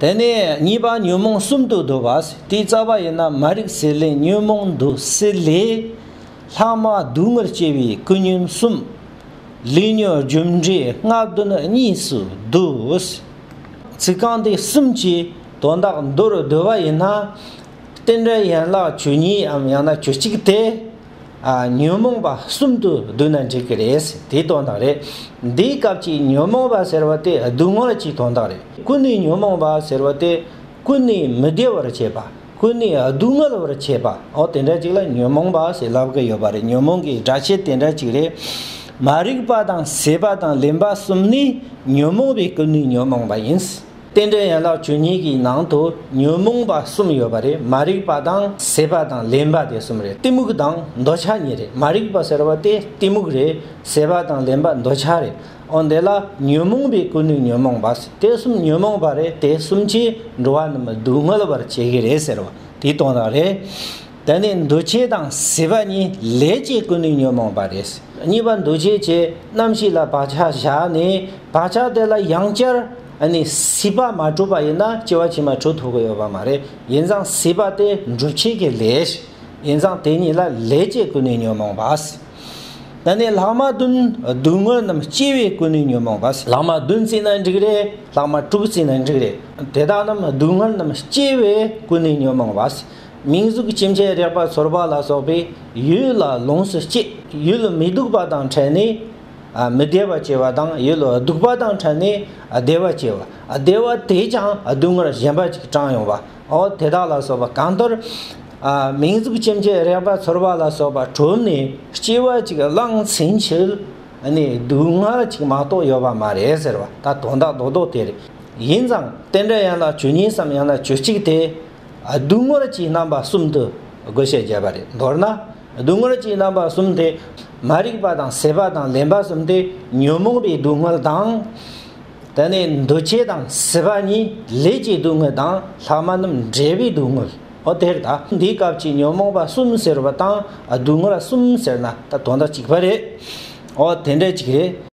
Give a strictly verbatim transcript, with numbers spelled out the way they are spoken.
དེ་ནས་གཉིས་པ་ཉོན་མོངས་གསུམ་དུ་བསྡུ་བ། དེའི་རྩ་བ་ཡིན་ན་མ་རིག་སྲེད་ལེན་ཉོན་མོངས་འདུ་ཤེས་ལས། ལྷག་མ་སྡུག་བསྔལ་སྐྱེ་བའི་ཀུན་ཉོན་གསུམ། ལས་ཉོན་རྒྱུ་འབྲས་ལྔ་བདུན་གཉིས་སུ་བསྡུ། ཚིག་རྐང་འདི་གསུམ་གྱིས་དོན་དག་མདོར་བསྡུ་བ་ཡིན་ན། རྟེན་འབྲེལ་ཡན་ལག་བཅུ་གཉིས་འམ་ཡང་ན་བཅུ་གཅིག་དེ། ཨ། ཉོན་མོངས་པ་གསུམ་དུ་བསྡུ་ན་འགྲིག་གི་རེད། དེའི་དོན་དག་རེད། འདིའི་སྐབས་ཀྱི་ཉོན་མོངས་པ་ཟེར་བ་དེ་སྡུག་བསྔལ་གྱི་དོན་དག་རེད། ཀུན་ནས་ཉོན་མོངས་པ་ཟེར་བ་དེ་ཀུན་ནས་མི་བདེ་བར་བྱེད་པ། ཀུན་ནས་སྡུག་བསྔལ་བར་བྱེད་པ། འོ་དེ་འདྲ་ཅིག་ལ་ཉོན་མོངས་པ་ཟེར་ལབ་ཀྱི་ཡོད་པ་རེད། ཉོན་མོངས་ཀྱི་སྒྲ་ཆེ་དེ་འདྲ་ཅིག་རེད། མ་རིག་པ་དང་སྲེད་པ་དང་ལེན་པ་གསུམ་ནི་ཉོན་མོངས་པའི་ཀུན་ནས་ཉོན་མོངས་པ་ཡིན། རྟེན་འབྲེལ་ཡན་ལག་བཅུ་གཉིས་ཀྱི་ནང་དུ་ཉོན་མོངས་པ་གསུམ་ཡོད་པ་རེད། མ་རིག་པ་དང་སྲེད་པ་དང་ལེན་པ་དེ་གསུམ་རེད། གཏི་མུག་དང་འདོད་ཆགས་གཉིས་རེད། མ་རིག་པ་ཟེར་བ་དེ་གཏི་མུག་རེད། སྲེད་པ་དང་ལེན་པ་འདོད་ཆགས་རེད། འོ་འདི་ལ་ཉོན་མོངས་པའི་ཀུན་ནས་ཉོན་མོངས་པ། དེ་གསུམ་ཉོན་མོངས་པ་རེད། དེ་གསུམ་གྱིས་འགྲོ་བ་རྣམས་སྡུག་བསྔལ་བར་བྱེད་ཀྱི་རེད་ཟེར་བ་དེའི་དོན་དག་རེད། དེ་ནས་འདུ་བྱེད་དང་སྲེད་པ་གཉིས་ལས་ཀྱི་ཀུན་ནས་ཉོན་མོངས་པ་རེད། གཉིས་པ་འདུ་བྱེད་ཀྱི་རྣམ་ཤེས་ལ་བག་ཆགས་བཞག་ནས། བག་ཆགས་དེ་ལ་ཡང་བསྐྱར་ཨ་ནི་སྲེད་པ་མ་གྲུབ་པ་ཡིན་ན་སྐྱེ་བ་ཕྱི་མ་འཁྲུལ་ཐུབ་ཀྱི་ཡོད་པ་མ་རེད། ཡིན་ཙང་སྲེད་པ་དེ་འགྲུབ་བྱེད་ཀྱི་ལས། ཡིན་ཙང་དེ་གཉིས་ལ་ལས་ཀྱི་ཀུན་ནས་ཉོན་མོངས་པ། དེ་ནས་ལྷག་མ་བདུན། སྡུག་བསྔལ་རྣམས་སྐྱེ་བའི་ཀུན་ནས་ཉོན་མོངས་པ། ལྷག་མ་བདུན་བརྩིས་ན་འགྲིག་རེད། ལྷག་མ་དྲུག་བརྩིས་ན་འགྲིག་རེད། དེ་དག་རྣམས་སྡུག་བསྔལ་རྣམས་སྐྱེ་བའི་ཀུན་ནས་ཉོན་མོངས་པ། མིང་གཟུགས་སྐྱེ་མཆེད་རེག་པ་ཚོར་བ་ལ་སོགས་པའི་ཡུལ་ལ་ལོངས་སུ་སྤྱད། ཡུལ་མི་སྡུག་པ་དང་ཕྲད་ནས། ཨ། མི་བདེ་བ་སྐྱེ་བ་དང་། ཡུལ་སྡུག་པ་དང་ཕྲད་ནས་བདེ་བ་སྐྱེ་བ། བདེ་བ་དེས་ཀྱང་སྡུག་བསྔལ་གཞན་པ་ཅིག་དྲངས་ཡོང་བ། འོ་དེ་དག་ལ་སོགས་པ་གང་ལྟར། ཨ། མིང་གཟུགས་སྐྱེ་མཆེད་རེག་པ་ཚོར་བ་ལ་སོགས་པ་གྲུབ་ནས་སྐྱེ་བ་ཅིག་བླངས་ཚུན་ཆད་ནི་སྡུག་བསྔལ་ཅིག་མ་གཏོགས་ཡོད་པ་མ་རེད་ཟེར་བ། ད་དོན་དག་རྡོག་རྡོག་དེ་རེད། ཡིན་ཙང་རྟེན་འབྲེལ་ཡན་ལག་བཅུ་གཉིས་སམ་ཡང་ན་བཅུ་གཅིག་དེ་སྡུག་བསྔལ་གྱི་རྣམ་པ་གསུམ་དུ་བགོ་བཤའ་བརྒྱབ་པ་རེད། མདོར་ན། སྡུག་བསྔལ་གྱི་རྣམ་པ་གསུམ་དེ། མ་རིག་པ་དང་སྲེད་པ་དང་ལེན་པ་གསུམ་དེ་ཉོན་མོངས་པའི་སྡུག་བསྔལ་དང་། དེ་ནས་འདུ་བྱེད་དང་སྲེད་པ་གཉིས་ལས་ཀྱི་སྡུག་བསྔལ་དང་། ལྷག་མ་རྣམས་འབྲས་བུའི་སྡུག་བསྔལ། འོ་དེ་རེད། ད་འདིའི་སྐབས་ཀྱི་ཉོན་མོངས་པ་གསུམ་ཟེར་བ་དང་སྡུག་བསྔལ་གསུམ་ཟེར་ན་ད་དོན་དག་གཅིག་པ་རེད། འོ་དེ་འདྲ་གཅིག་རེད།